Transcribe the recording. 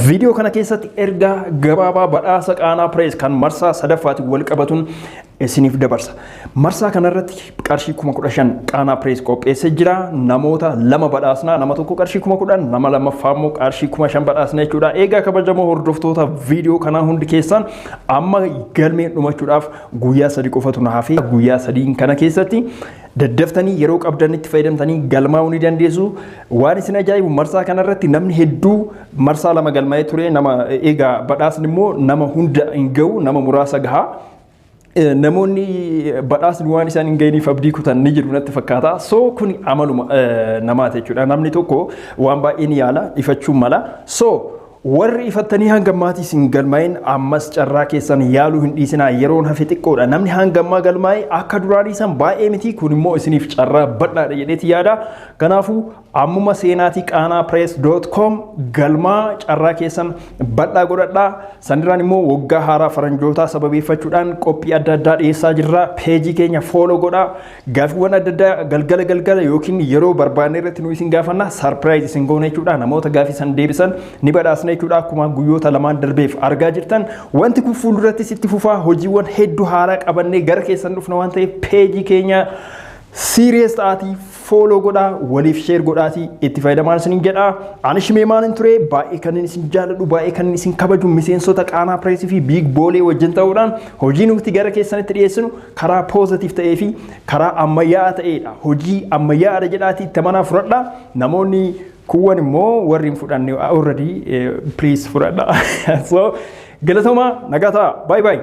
Viidiyoo kana keessatti ergaa gabaabaa badhaasa Qaanaa Pirees kan marsaa sadaffaatiin wal qabatuun isiniif dabarsa. Marsaa kanarratti qarshii 15,000 Qaanaa Pirees qopheessee jira. Namoota lama badhaasnaa, nama tokko qarshii 10,000, nama lammaffaa immoo qarshii 5,000 badhaasna jechuudha. Egaa kabajamoo hordoftoota viidiyoo kanaa, hundi keessan amma galmeen dhumachuudhaaf guyyaa 3 qofatu na hafe. Guyyaa 3n kana keessatti daddaftanii yeroo qabdanitti fayyadamtanii galmaa'uu ni dandeessu. Waan isin ajaa'ibu, marsaa kanarratti namni hedduu marsaa lama galmaa'ee ture. Nama egaa badhaasni immoo nama hunda hin gahu, nama muraasa gaha. Namoonni badhaasni waan isaan hin gahiniif abdii kutan ni jiru natti fakkaata. So kun amaluma namaati jechuudha. Namni tokko waan baay'ee ni yaala, ifachuun mala. So warri ifattanii hanga ammaatii isin galmaa'in, ammas carraa keessan yaaluu hin dhiisinaa, yeroon hafe xiqqoodha. Namni hanga ammaa galmaa'e akka duraanii san baay'ee miti, kun immoo isiniif carraa bal'aadha jedheeti yaada. Kanaafuu ammuma seenaatii qaanaapress.com galmaa, carraa keessan bal'aa godhadhaa. Sanirraan immoo waggaa haaraa faranjootaa sababeeffachuudhaan qophii adda addaa dhiyeessaa jirra. Peejii keenya follow godhaa. Gaaffiiwwan adda addaa galgala galgala yookiin yeroo barbaanne irratti nu isin gaafanna, surprise isin goona jechuudha. Namoota gaaffii san deebisan ni badhaasna jechuudha. Akkuma guyyoota lamaan darbeef argaa jirtan, wanti kun fuuldurattis itti fufaa. Hojiiwwan hedduu haaraa qabannee gara keessan dhufna waan ta'eef, peejii keenya serious ta'aatii follow godhaa, waliif share godhaatii itti fayyadamaan isiniin jedha. Ani Shimee Maanin ture. Baay'ee kan isin jaalladhu, baay'ee kan isin kabaju, miseensota Qaanaa Pireesii fi Biig Boolee wajjin ta'uudhaan hojii nuti gara keessanitti dhiyeessinu karaa positive ta'ee fi karaa ammayyaa'aa ta'edha. Hojii ammayyaa'aadha jedhaatii itti amanaa fudhadha. Namoonni kuuwwan immoo warri hin fudhanne already, please fudhadha. So galatoomaa, nagaa ta'a. Bye bye.